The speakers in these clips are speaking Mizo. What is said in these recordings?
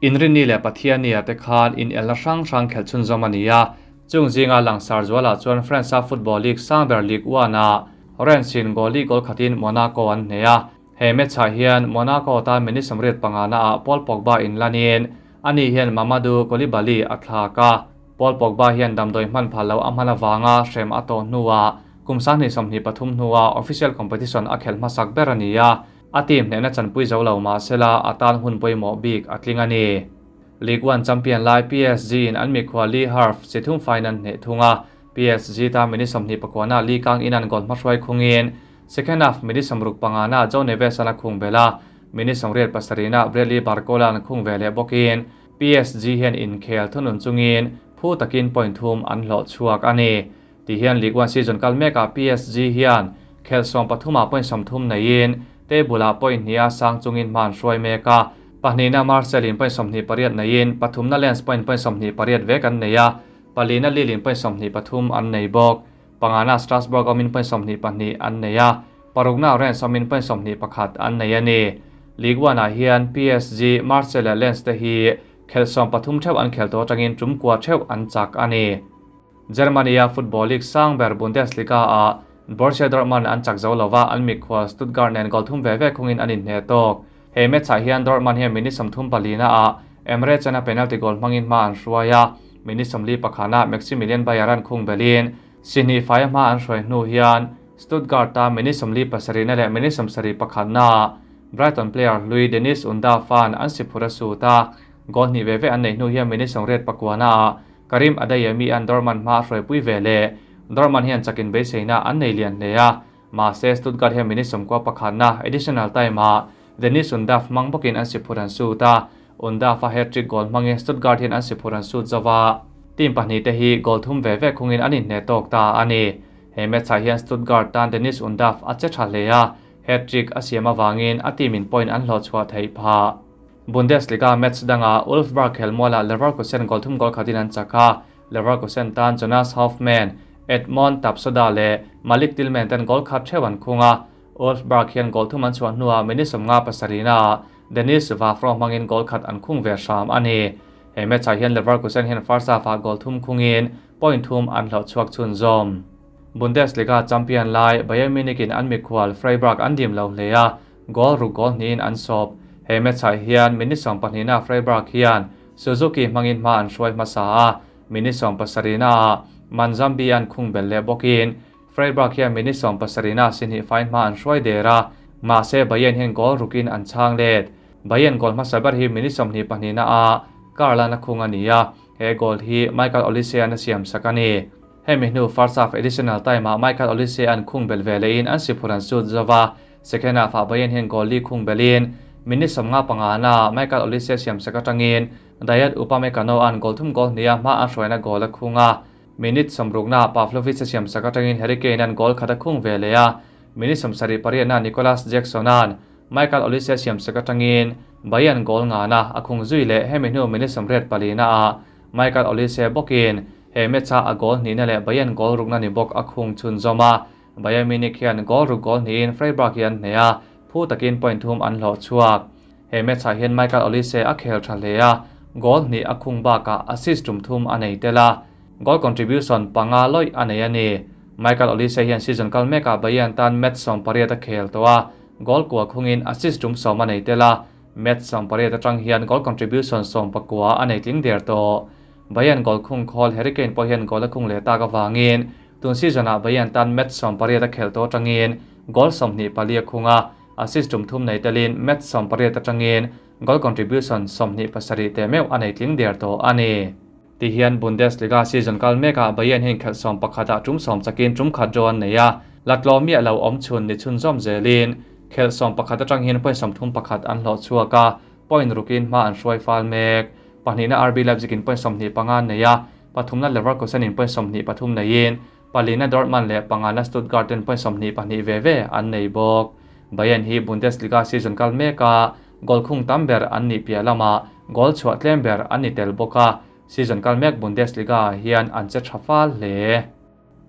Inrinni leh Pathianni-ah te khan inelna hrang hrang khelh chhunzawm a ni a, chung zinga langsar zualah chuan France-a football league sang ber Ligue 1-ah Rennes-in goal li goal khatin Monaco an hneh a. He match-ah hian Monaco tan minute 85 ah Paul Pogba inlanin ani hian Mamadou Coulibaly a thlak a. Paul Pogba hian damdawi hman phal loh a hman avanga hrem a tawh hnuah kum 2023 hnua official competition a khelh hmasak ber a ni a. A team hnehna chanpui zo lo mah sela a tan hun pawimawh bik a tling a ni. Ligue 1 champion lai PSG in an mikhua Le Havre chi thum faiin an hneh thung a. PSG tan minute 29 ah Lee Kang in an goal hmahruai khungin second half minute 65 ah Joe Neves an a khung belh a, minute 87 ah Bradley Barcola an khung ve leh bawkin PSG hian inkhel thunun chungin phu takin point thum an hlawh chhuak a ni. Ti hian Ligue 1 season kal mekah PSG hian khelh 13 ah point 30 neiin table ah point hnih a sang chungin hma an hruai mek a. Pahnihna Marseille in point 28 neiin pathumna Lens point point 28 vek an nei a, palina Lille in point 23 an nei bawk. Pangana Strasbourg awmin point 22 an nei a, parukna Rennes awmin point 21 an nei a ni. Ligue 1 ah hian PSG, Marseille leh Lens te hi khelh 13 theuh an khel tawh atangin tum kua theuh an chak a ni. Germany-a football league sang ber Bundesliga-ah Borussia Dortmund an chak zo lova, an mikhual Stuttgart nen goal thum ve ve khungin an inhneh tawk. He match-ah hian Dortmund hian minute 34 ah Emre Can-a penalty goal hmangin hma an hruai a, minute 41 ah Maximilian Beier an khung belin sihnih faia hma an hruai hnu hian Stuttgart-a minute 47 leh minute 71 ah Brighton player hlui Dennis Undav-a'n an si phur a sut a, goal hnih ve ve an neih hnu hian minute 89 ah Karim Adeyemi an Dortmund hma a hruaipui ve leh. Dortmund hian chakin beiseina an nei lian hle a, mahse Stuttgart hian minute 91 additional time ah Dennis Undav hmang bawkin an si phur an sut a, Undav a hat-trick goal hmangin Stuttgart hian an si phur an sut zo va, team pahnih te hi goal thum ve ve khungin an inhneh tawk ta a ni. He match ah hian Stuttgart tan Dennis Undav a che tha hle a, hat-trick a siam avangin a team in point an hlawh chhuah theih phah. Bundesliga match dangah Wolfsburg khelmualah Leverkusen goal thum goal khatin an chak a, Leverkusen tan Jonas Hofmann, Edmond Tapsoda leh Malik Tillman ten goal khat theuh an khung a, Wolfsburg hian goal thum an chhuah hnuah minute 57 ah Denis Vavro hmangin goal khat an khung ve hram a ni. He match ah hian Leverkusen hian first half ah goal thum khungin point thum an hlauh chhuak chhunzawm. Bundesliga champion lai Bayern Munich in an mikhual Freiburg an dim lo hle a, goal ruk goal hnihin an sawp. He match ah hian minute 12 ah Freiburg hian Suzuki hmangin hma an hruai hmasa a, minute 70 ah Manzambi an khung bel leh bawkin Freiburg hian minute 70 ah sihnih fain hma an hruai der a, mahse Bayern hian goal rukin an chhang let. Bayern goal hmasa ber hi minute 22 ah Karl-an a khung a ni a, he goal hi Michael Olise an a siam sak a ni. Hemi hnu first half additional time ah Michael Olise an khung bel ve lehin an si phur an sut zova, second half ah Bayern hian goal li khung belin minute 55 na Michael Olise siam sak atangin Dayot Upamecano an goal thum goal hnia hma an hruaina goal a khung a, minute 60 na Pavlovic a siam sak atangin Harry Kane an goal khat a khung ve leh a, minute 78 na Nicolas Jackson an Michael Olise siam sak atangin Bayern goal nga na a khung zui leh hemi hnu minute 84 na ah Michael Olise bawkin he match a a goal hnihna leh Bayern goal rukna ni bawk a khung chhunzawm a, Bayern Munich hian goal ruk goal hnihin Freiburg hi an hneh a, phu takin point thum an hlawh chhuak. He match ah hian Michael Olise a khel tha hle a, goal hnih a khung bakah assist tum thum a nei tel a, goal contribution panga lawih a nei a ni. Michael Olise hian season kal mekah Bayern tan match 18 a khel tawh a, goal kua khungin assist tum 10 a nei tel a, match 18 atang hian goal contribution 19 a nei tling der tawh. Bayern goal khung khawl Harry Kane pawh hian goal a khung leh tak avangin tun season ah Bayern tan match 18 a khel tawh atangin goal 24 a khung a, assist tum thum nei telin match 18 atangin goal contribution 27 te meuh a nei tling der tawh a ni. Ti hian Bundesliga season kal mekah Bayern hian khelh 11 ah tum 10 chakin tum khat draw an nei a, latlaw miah lo awm chhun ni chhunzawm zelin khelh 11 atang hian point 31 an hlawh chhuak a, point rukin hma an hruai fal mek. Pahnihna RB Leipzig in point 25 an nei a, pathumna Leverkusen in point 23 neiin palina Dortmund leh pangana Stuttgart ten point 22 ve ve an nei bawk. Bayern hi Bundesliga season kal meka goal khung tam ber an ni piah lama goal chhuah tlem ber an ni tel bawk a, season kal mek Bundesliga hian an che tha fal hle.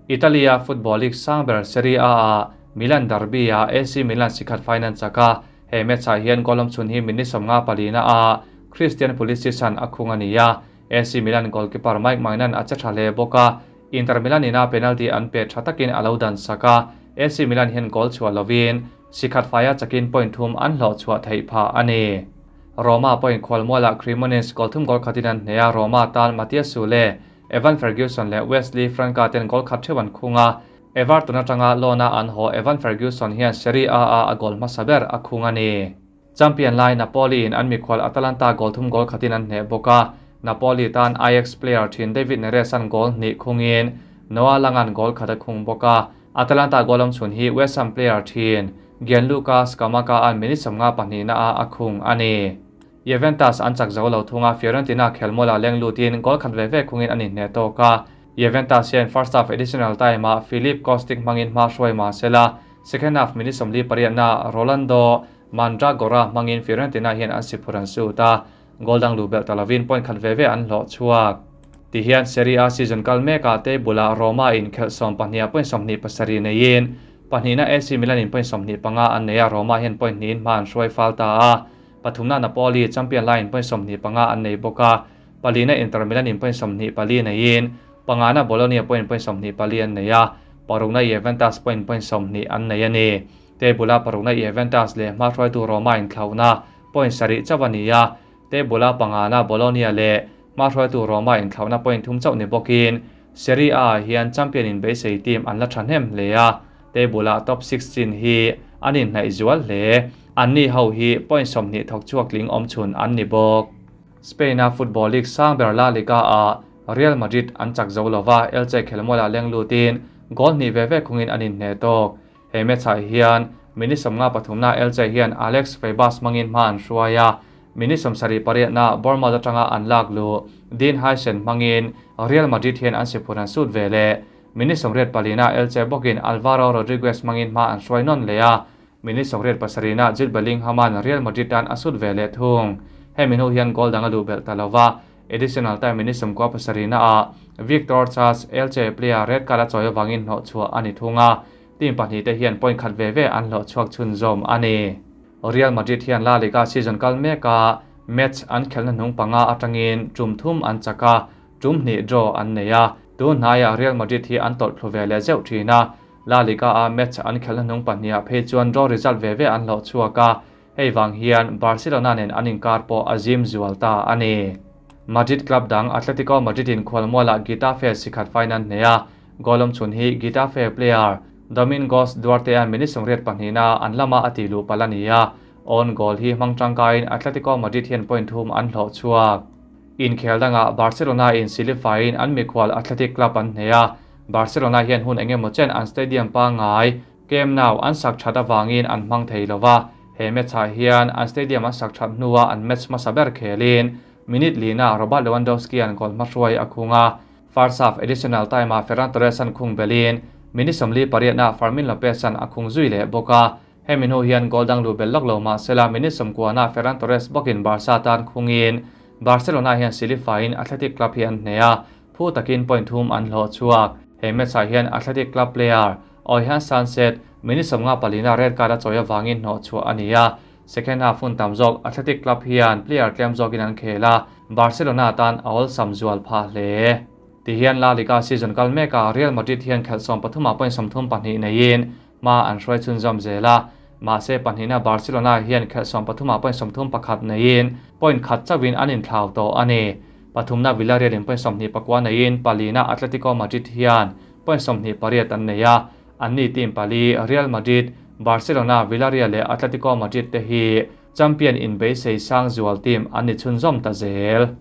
Italia football league sang ber Serie A ah Milan derby ah AC Milan sikhat final chaka, he match ah hian goal awm chhun hi minute 54 ah. Christian Pulisic-a'n a khung a ni a, AC Milan goalkeeper Mike Maignan a che tha hle bawk a, Inter Milan ina penalty an pe tha takin a lo dan sak a, AC Milan hian goal chhuah lovin sikhat faia chakin point thum an hlawh chhuah theih phah a ni. Roma pawhin khualmualah Cremonese goal thum goal khatin an hneh a, Roma tan Matias Soule, Evan Ferguson leh Wesley Franca ten goal khat theuh an khung a, Everton atanga loan-a an haw Evan Ferguson hian Serie A-a a goal hmasa ber a khung a ni. Champion lai Napoli in an mikhual Atalanta goal thum goal khatin an hneh bawk a, Napoli tan Ajax player thin David Neres-a'n goal hnih khungin Noah Lang-a'n goal khat a khung bawk a, Atalanta goal awm chhun hi West Ham player thin Gianluca Scamacca-a'n minute 52 ah a khung a ni. Juventus an chak zo lo thung a, Fiorentina khelmualah leng lutin goal khat ve ve khungin an inhneh tawk a, Juventus hian first half additional time-ah Filip Kostic hmangin hma hruai mah sela, second half minute 48 na Rolando Mandragora hmangin Fiorentina hian an si phur an sut a, goal dang luh belh ta lovin point khat ve ve an hlawh chhuak. Tihian Serie A season kal mekah table-ah Roma in khelh 12 point 27 neiin pahnihna AC Milan in point 25 an nei a, Roma hian point hnihin hma an hruai fal ta a, pathumna Napoli champion laiin point 25 an nei bawk a, palina Inter Milan in point 24 neiin pangana Bologna point point 24 an nei a, parukna Juventus point point 20 an nei a ni. Table-a parukna Juventus leh hma hruaitu Roma in thlauhna point sarih chauh a ni a, table-a pangana Bologna leh hma hruaitu Roma in thlauhna point thum chauh ni bawkin Serie A hian champion in beisei team an la thahnem hle a, table-a top 16 hi an inhnaih zual hle. Anni ho hi point 20 thawk chhuak tling awm chhun an ni bawk. Spain-a Football League sang ber La Liga-ah Real Madrid an chak zo lova, Elche khelmualah leng lutin goal hnih ve ve khungin an inhneh tawk. He match-ah hian minute 53 na Elche hian Alex Febas hmangin hma an hruai a, minute 78 na Bournemouth atanga an lak lu Dean Huijsen hmangin Real Madrid hian an si phur an sut ve leh. Minute 84 na Elche bawkin Alvaro Rodriguez hmangin hma an hruai nawn leh a, minute 87 na Jude Bellingham-a'n Real Madrid tan a sut ve leh thung. Hemi hnu hian goal dang a luh belh ta lova, additional time minute 97 na ah Victor Chas Elche player red card a chawi awangin hnawh chhuah a ni thung a, team pahnih te hian point khat ve ve an hlawh chhuak chhun zawm a ni. Real Madrid hian La Liga season kal meka match an khelna hnung panga atangin tum thum an chaka, tum hnih draw an nei a, tun hnaiah Real Madrid hi an tawlh thlu ve leh zeuh thin a, La Liga a match an khelna hnung pahnih phei chuan draw result ve ve an hlawh chhuak a, hei wang hian Barcelona nen an inkar pawh a zim zual ta a ni. Madrid club dang Atletico Madrid in khualmualah Getafe sikhat final hne a, goal awm chhun hi Getafe player Domingos Duarte a minute 82 na an lama a ti lu pal a ni a, own goal hi hmang tangkain Atletico Madrid hian point thum an hlawh chhuak. Inkhel dangah Barcelona in silifain an mikhual Athletic Club an hne a, Barcelona hian hun engemaw chen an stadium pangai Camp Nou an sak that awangin an hmang thei lova, he match-ah hian an stadium an sak that hnuah an match hmasa ber khelin minute lina Robert Lewandowski an goal hmahruai a khung a, first half additional time-ah Ferran Torres an khung belin minute 48 na Fermin Lopez an a khung zui leh bawk a, hemi hnu hian goal dang lu bel lawk lo mah sela minute 90 na Ferran Torres bawkin Barca tan khungin Barcelona hian silifain Athletic Club hi an hne a, phu takin point thum an hlawh chhuak. He match-ah hian Athletic Club player Oihan Sancet minute 54 na red card a chawi awangin hnawh chhuah a ni a, second half hun tam zawk Athletic Club hian player tlem zawkin an khel a, Barcelona tan a awlsam zual phah hle. Tihian La Liga season kal meka Real Madrid hian khelh 13 point 32 neiin ma an hruai chhun zawm zel a, mahse pahnihna Barcelona hian khelh 13 point 31 neiin point khat chauhin an inthlau tawh a ni. Pathumna Villarreal in point 29 neiin palina Atletico Madrid hian point 28 an nei a, anni team pali Real Madrid, Barcelona, Villarreal leh Atletico Madrid te hi champion in beisei sang zual team an ni chhun zawm ta zel.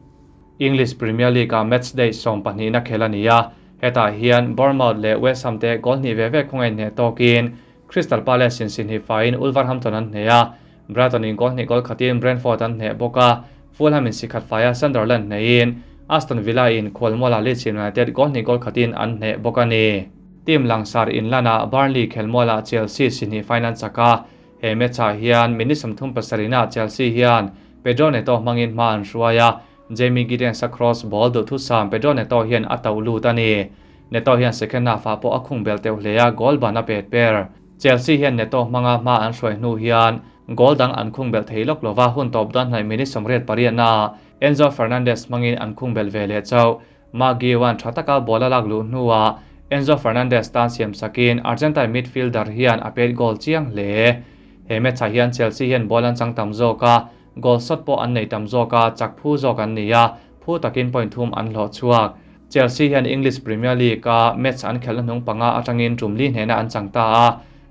English Premier League a match day 12 na khel a ni a, hetah hian Bournemouth leh West Ham te goal hnih ve ve khunga inhneh tawkin Crystal Palace in sin hi fain Wolverhampton an hne a, Brighton in goal hnih goal khatin Brentford an hneh bawk a, Fulham in sikhat faia Sunderland hneiin Aston Villa in khualmualah Leeds United goal hnih goal khatin an hneh bawk a ni. Team langsar in lana Burnley khelmualah Chelsea si hnih fain an chak a, he match-ah hian minute 37 na Chelsea hian Pedro Neto hmangin hma an hruai a, Jamie Gittens a cross ball duh thu sam Pedro Neto hian a to lut a ni. Neto hian second half ah pawh a khung bel teuh hle a, goal ban a pet per. Chelsea hian Neto hmanga hma an hruai hnu hian goal dang an khung belh thei lawk lova, hun tawp dawn hnaih minute 88 naah Enzo Fernandez hmangin an khung belh ve leh chauh. Marc Guiu-a'n tha taka ball a lak luh hnuah Enzo Fernandez tan siam sakin Argentine midfielder hian a pet goal chiang hle. He match-ah hian Chelsea hian ball an chang tam zawk a, goal shot pawh an nei tam zawk a, chak phu zawk an ni a, phu takin point thum an hlawh chhuak. Chelsea hian English Premier League-a match an khelhna hnung panga atangin tum li hnehna an chang ta a,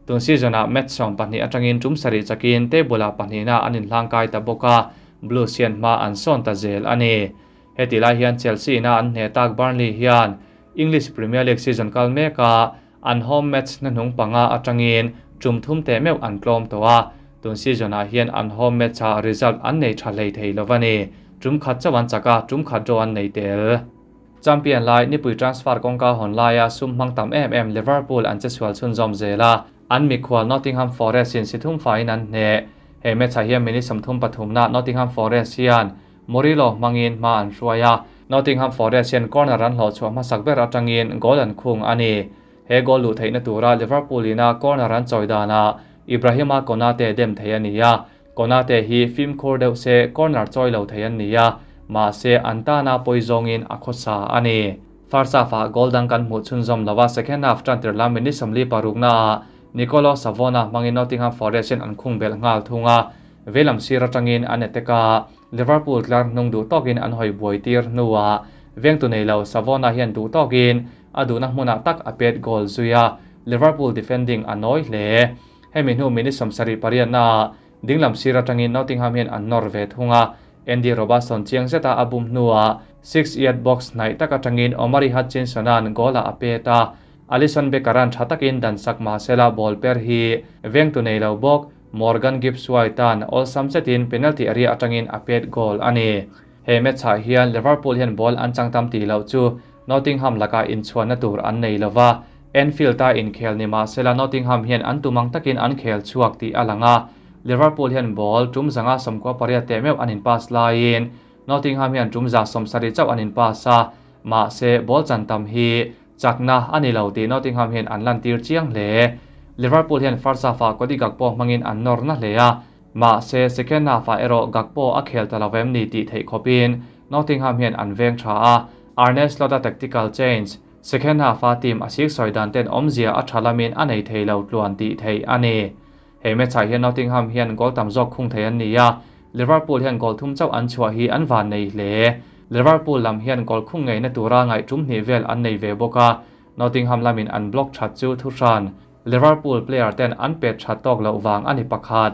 tun season-ah match 12 atangin tum sarih chakin table-ah pahnihna an inhlangkai ta bawk a, Blues hian hma an sawn ta zel a ni. Heti lai hian Chelsea-ina an hneh tak Burnley hian English Premier League season kal meka an home match hnahnung panga atangin tum thum teh meuh an tlawm tawh a, tun season-ah hian an home match-ah result an nei tha hlei thei lo a ni. Tum khat chauh an chak a, tum khat draw an nei tel. Champion lai nipui transfer kawngka hawn laia sum hmang tam em em Liverpool an che sual chhunzawm zel a, an mikhual Nottingham Forest in si thum faiin an hneh. He match-ah hian minute 33 na Nottingham Forest hian Murillo hmangin hma an hruai a, Nottingham Forest hian corner an hlawh chhuah hmasak ber atangin goal an khung a ni. He goal luh theihna tura Liverpool ina corner an chawi danah Ibrahima Konate dem thei a ni a, Konate hi fimkhur deuh se corner chawi lo thei an ni a, mahse an tana pawi zawngin a khawsa a ni. First half-ah goal dang kan hmuh chhunzawm lo a, second half tantir lam minute 46 naah Nicolo Savona hmangin Nottingham Forest hian an khung belh nghal thung a, veilam sir atangin an attack a, Liverpool tlar hnung duh tawkin an hawi buai tir hnuah vengtu nei lo Savona hian duh tawkin a duhna hmunah tak a pet goal zui a, Liverpool defending a nawi hle. Hemi hnu minute 78 naah dinglam sir atangin Nottingham hian an nawr ve thung a, Andy Robertson chiang zeta a bum hnuah 6-yard box hnaih tak atangin Omari Hutchinson-a'n goal-ah a pet a, Alisson Becker-a'n tha takin dan sak mahsela ball per hi vengtu nei lo bawk. Morgan Gibbs White-a'n awlsam zetin penalty area atangin a pet goal a ni. He match-ah hian Liverpool hian ball an chang tam tih loh chu Nottingham lakah inchhuanna tur an nei lo va, Anfield-a inkhel ni mahsela Nottingham hian an tumang takin an khel chhuak tih a lang a, Liverpool hian ball tum 198 teh meuh an inpass laiin Nottingham hian tum 170 chauh an inpass a, mahse ball chan tam hi chakna a ni lo tih Nottingham hian an lantir chiang hle. Liverpool hian first half-ah Cody Gakpo hmangin an nawr na hle a, mahse second half-ah erawh Gakpo a khel ta lo em ni tih theih khawpin Nottingham hian an veng tha a, Arne Slot-a tactical change second half-a team a sik sawi dan ten awmzia a tha lamin a nei thei lo tluan tih theih a ni. He match-ah hian Nottingham hian goal tam zawk khung thei an ni a, Liverpool hian goal thum chauh an chhuah hi an van nei hle. Liverpool lam hian goal khung ngeina tura ngaih tum hnih vel an nei ve bawk a, Nottingham lamin an block that chu thu hran. Liverpool player ten an pet that tawk loh wang a ni pakhat.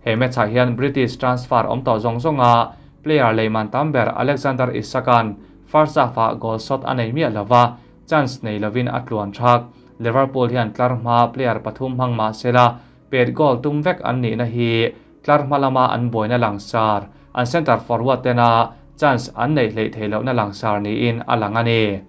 He match-ah hian British transfer awm tawh zawng zawnga player leiman tam ber Alexander Isak-a'n first half-ah goal shot a nei miah lova, chance nei lovin a tluan thak. Liverpool hian tlar hma player pathum hmang mahsela pet goal tum vek an nihna hi tlar hma lama an buaina langsar, an centre forward tena chance an nei hlei thei lohna langsar niin a lang a ni.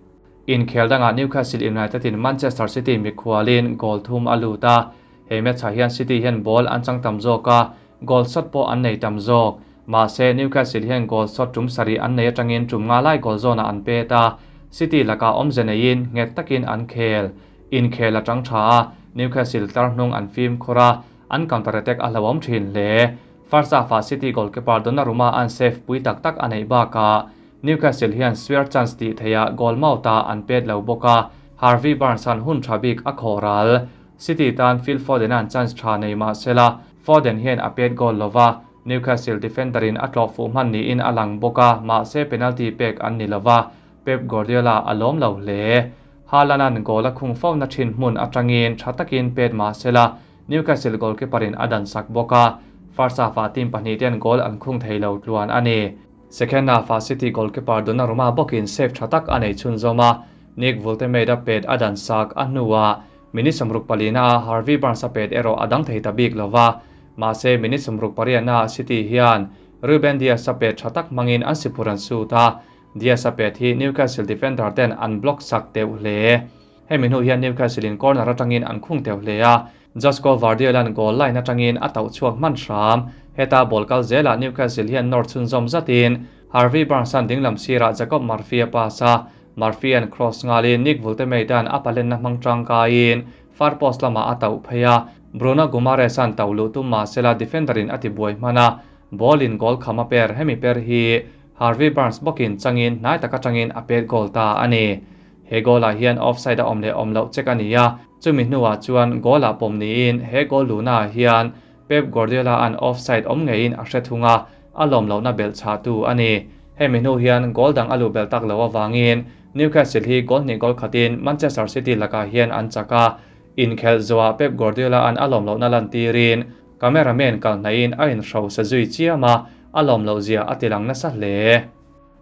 Inkhel dangah Newcastle United in Manchester City mikhualin goal thum a lut a, he match-ah hian City hian ball an chang tam zawk a, goal shot pawh an nei tam zawk. Mahse Newcastle hian goal shot tum sarih an nei atangin tum nga lai goal zone-ah an pet a, City lakah awmze neiin nghet takin an khel. Inkhel a tang tha a, Newcastle tlar hnung an fim khur a, an counter attack a hlauhawm thin hle. First half-ah City goalkeeper Donnarumma an save pui tak tak a neih bakah Newcastle hian square chance tih theiah goal mouth-ah an pet lo bawk a, Harvey Barnes an hun tha bik a khawh ral. City tan Phil Foden an chance tha nei mahsela Foden hian a pet goal lova, Newcastle defender in a tlawh fuh hman niin a lang bawk a, mahse penalty pek an ni lova, Pep Guardiola a lawm lo hle. Haaland an goal a khung fo na thin hmun atangin tha takin pet mahsela Newcastle goalkeeper in a dan sak bawk a, first half-ah team pahnih ten goal an khung thei lo tluan a ni. Second half-ah City goalkeeper Donnarumma bawkin save tha tak a nei chhunzawm a, Nick Woltemade a pet a dan sak a hnuah minute 64 na Harvey Barnes a pet erawh a dang thei ta bik lova, mahse minute 68 na City hian Ruben Dias a pet tha tak hmangin an sipur an sut a, Dias a pet hi Newcastle defender ten an block sak teuh hle. Hemi hnu hian Newcastle in corner atangin an khung teuh hle a, Josko Gvardiol an goal line atangin a tauh chhuak hman hram. Heta ball kal zelah Newcastle hian nawr chhunzawm zatin Harvey Barnes an dinglam sirah Jacob Murphy a pass a, Murphy an cross ngalin Nick Woltemade an a palenna hmang tangkaiin far post lamah a tauh phei a. Bruno Guimaraes-a'n to luh tum mah sela defender-in a ti buai hman a, ball-in goal kham a per. Hemi per hi Harvey Barnes bawkin changin hnai tak atangin a pet goal ta a ni. He goal-ah hian offside a awm leh awm loh check a ni a, chumi hnuah chuan goal-ah pawm niin he goal luhnaah hian Pep Guardiola-a'n offside awm ngeiin a hre thung a, a lawm lohna belh chhahtu a ni. Hemi hnu hian goal dang a luh belh tak loh avangin Newcastle hi goal hnih goal khatin Manchester City lakah hian an chak a, inkhelh zawhah Pep Guardiola-a'n a lawm lohna lantirin cameraman kal hnaihin a inhrosa zui chiam a, a lawm loh zia a tilang nasa hle.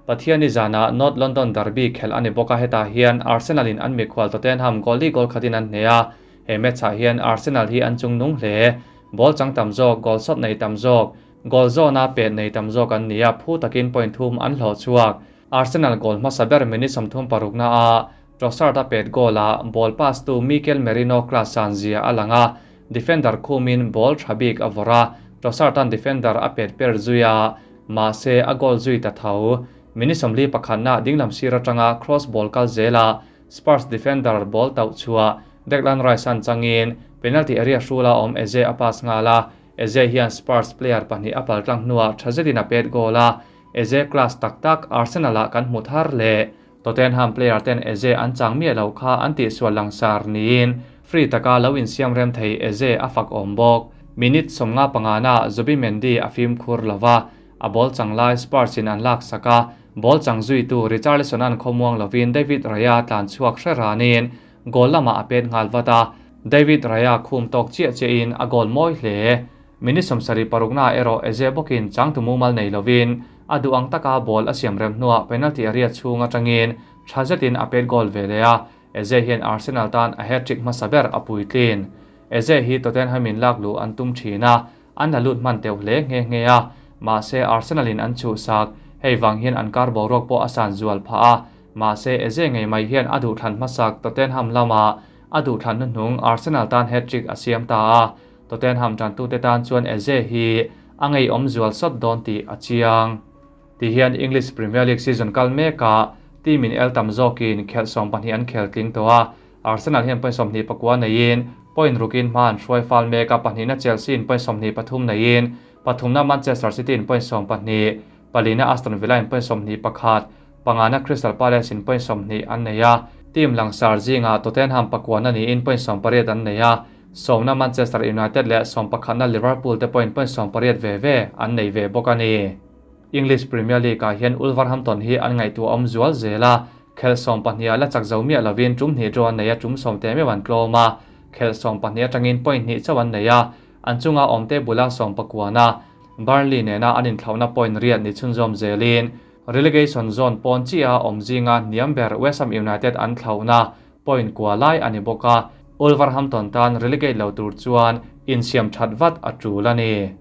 Pathiani zanah North London derby khelh a ni bawk a, hetah hian Arsenal in an mikhual Tottenham goal li goal khatin an hneh a, he match ah hian Arsenal hi an chung nung hle. Ball chang tam zawk, goal shot nei tam zawk, goal zawna pet nei tam zawk an ni a, phu takin point thum an hlawh chhuak. Arsenal goal hmasa ber minute 36 na ah Trossard a pet goal ah ball pass tu Mikel Merino class san zia a lang a, defender khumin ball tha bik a vawrh a, Trossard an defender a pet per zui a, Mahse, a goal zui ta tho. Minute 41 na dinglam sir atanga cross ball kal zela Spurs defender ball tauh chhuah Declan Rice an changin penalty area hrula awm Eze a pass nghal a, Eze hian Spurs player pahnih a pal tlang hnuah tha zetin a pet goal a, Eze class tak tak Arsenal ah kan hmu thar leh. Tottenham player ten Eze an chang miah lo kha an tihsual langsar niin free taka lo insiam rem thei Eze a fak awm bawk. Minute 55 na Zubimendi a fimkhur lo va, a ball chang lai Spurs in an laksak a, ball chang zuitu Richarlison an khawmuang lovin David Raya tlan chhuak hre ranin goal lamah a pet nghal vat a, David Raya khum tawk chiah chiahin a goal mawi hle. Minute 76 na erawh Eze bawkin changtu mumal nei lovin a duh ang taka ball a siam rem hnuah penalty area chhung atangin tha zetin a pet goal ve leh a, Eze hian Arsenal tan a hat-trick hmasa ber a puitlin. Eze hi Tottenham in lak luh an tum thin a, an la lut hman teuh hle nghe nghe a, mahse Arsenal in an chhuhsak, hei vang hian an kar boruak pawh a san zual phah a, mahse Eze ngei mai hian a duhthlan hmasak Tottenham lamah a duhthlan hnuhnung Arsenal tan hat-trick a siam ta a, Tottenham tantute tan chuan Eze hi a ngeiawm zual sawt dawn tih a chiang. Ti hian English Premier League season kal mekah team in el tam zawkin khelh 12 an khel tling tawh a, Arsenal hian point 29 neiin point rukin hma an hruai fal mek a, pahnihna Chelsea in point 23 neiin pathumna Manchester City in point 12, palina Aston Villa in point 21, pangana Crystal Palace in point 20 an nei a. Team langsar zingah Tottenham pakuana niin point 18 an nei a, sawmna Manchester United leh sawmpakhatna Liverpool te point point 18 ve ve an nei ve bawk a ni. English Premier League ah hian Wolverhampton hi an ngaihtuah awm zual zel a, khelh 12 ah la chak zo miah lovin tum hnih draw an nei a, tum sawm te meuh an tlawm a, khelh 12 atangin point hnih chauh an nei a, an chunga awmte bula sawmpakuana Burnley nena an inthlauhna point riat ni chhunzawm zelin relegation zone pawn chiah a awm zinga hniam ber West Ham United an thlauhna point kua lai a ni bawk a, Wolverhampton tan relegate lo tur chuan insiam that vat a tul a ni.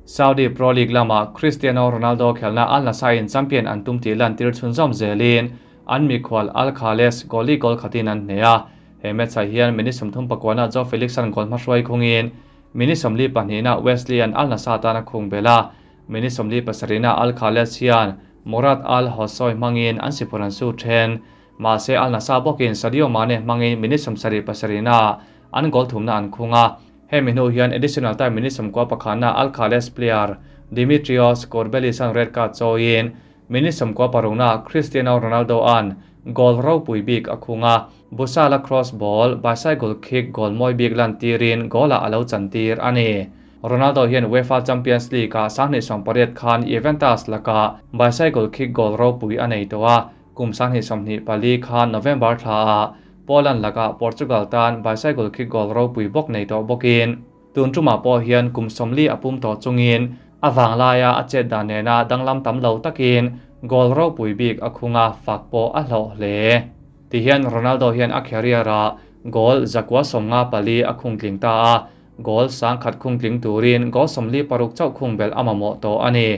Saudi Pro League lamah Cristiano Ronaldo khelna Al Nassr in champion an tum tih lantir chhunzawm zelin an mikhual Al Khales goal li goal khatin an hneh a, he match ah hian minute 39 ah Joao Felix an goal hmahruai khungin minute 42 ah Wesley an Al Nassr tan a khung belh a, minute 47 ah Al Khales hian Murad Al Hosoi hmangin an sipur an su then. Mahse Al Nassr bawkin Sadio Mane hmangin minute 77 ah an goal thumna an khung a, hemi hnu hian additional time minute 91 Al Khales player Dimitrios Kourbelis an red card chawiin minute 96 na Cristiano Ronaldo an goal ropui bik a khung a, Busala cross ball bicycle kick goal mawi bik lan tirin goal ah a lo chantir a ni. Ronaldo hian UEFA Champions League ah 2018 khan Juventus lakah bicycle kick goal ropui a nei tawh a, kum 2024 khan November thla ah Poland lakah Portugal tan bicycle kick goal ropui bawk nei tawh bawkin tun tumah pawh hian kum 40 a pum tawh chungin a vanglaia a chet dan nena danglam tam lo takin goal ropui bik a khunga fak pawh a hlawh hle. Ti hian Ronaldo hian a career ah goal 154 a khung tling ta a, goal 100 khung tling turin goal 46 chauh khung bel a mamawh tawh a ni.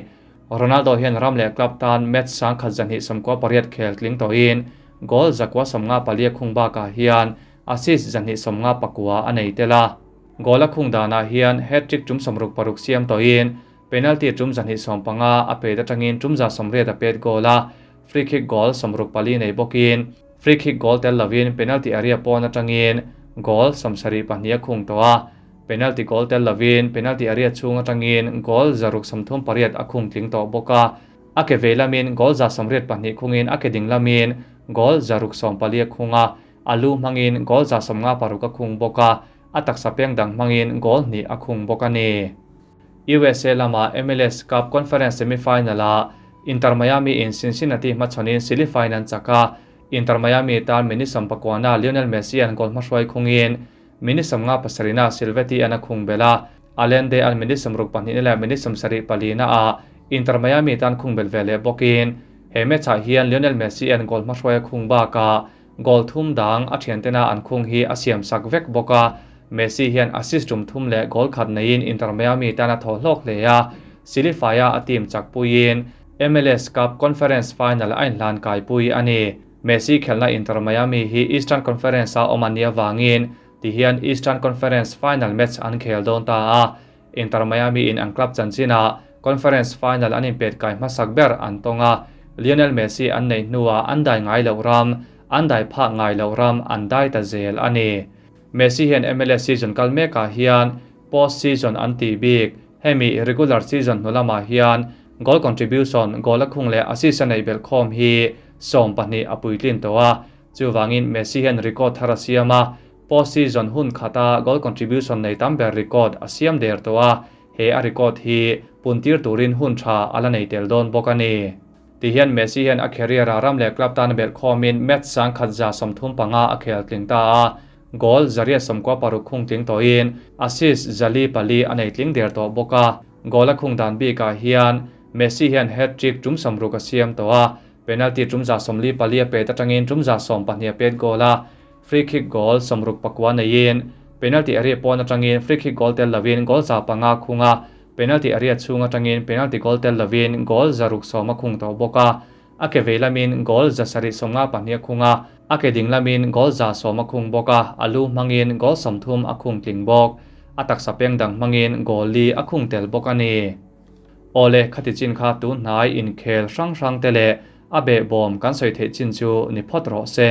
Ronaldo hian ram leh club tan match 128 khel tling tawhin goal 154 khung bakah hian assist 259 a nei tel a. Goal a khung danah hian hat-trick tum 66 siam tawhin penalty tum 215 a pet atangin tum 180 a pet goal a, free kick goal 64 nei bawkin free kick goal tel lovin penalty area pawn atangin goal 72 a khung tawh a. Penalty goal tel lovin penalty area chhung atangin goal 638 a khung tling tawh bawk a. A ke vei lamin goal 182 khungin a ke ding lamin goal 614 a khung a, a lu hmangin goal 156 a khung bawk a, a taksa peng dang hmangin goal hnih a khung bawk a ni. USA lama MLS Cup Conference semi-final-ah Inter Miami in Cincinnati hmachhawnin silifaiin an chak a, Inter Miami tan minute 19-ah Lionel Messi-a'n goal hmahruai khungin minute 57-ah Silvetti-a'n a khung belh a, Allende an minute 62 leh minute 74-ah Inter Miami tan khung belh ve leh bawkin he match-ah hian Lionel Messi-a'n goal hmahruai a khung bakah goal thum dang a thiantena an khung hi a siamsak vek bawk a, Messi hian assist tum thum leh goal khat neiin Inter Miami tan a thaw hlawk hle a, Silifai-a a team chakpuiin MLS Cup Conference Final a inhlan kaipui a ni. Messi khelhna Inter Miami hi Eastern Conference-a awm a nih avangin tihian Eastern Conference Final match an khel dawn ta a, Inter Miami in an club chanchinah Conference Final an inpet kai hmasak ber an tawng a, Lionel Messi an neih hnuah an dai ngai loh ram, an dai phah ngai loh ram an dai ta zel a ni. Messi hian MLS season kal mekah hian post season an tih bik, hemi regular season hnu lamah hian goal contribution, goal a khung leh assist a neih belh khawm hi 12 a puitlin tawh a, chuvangin Messi hian record thar a siam a, post season hun khata goal contribution nei tam ber record a siam der tawh a, he a record hi puntir turin hun tha a la nei tel dawn bawk a ni. Tihian Messi hian a career a ram leh club tan belh khawmin match 1135 a khel tling ta a, goal 896 khung tling tawhin assist 404 a nei tling der tawh bawk a, goal a khung dan bikah hian Messi hian hat-trick tum 60 a siam tawh a, penalty tum 144 a pet atangin tum 12 a pet goal a, free kick goal 69 neiin penalty area pawn atangin free kick goal tel lovin goal 5 khung a, penalty area chhung atangin penalty goal tel lovin goal 610 a khung tawh bawk a, a ke vei lamin goal 752 a khung a, a ke ding lamin goal 110 a khung bawk a, a lu hmangin goal 30 a khung tling bawk, a taksa peng dang hmangin goal li a khung tel bawk a ni. Awle khati chin kha tu hnai inkhel hrang hrang te leh a behbawm kan sawi theih chin chu ni phawt rawh se.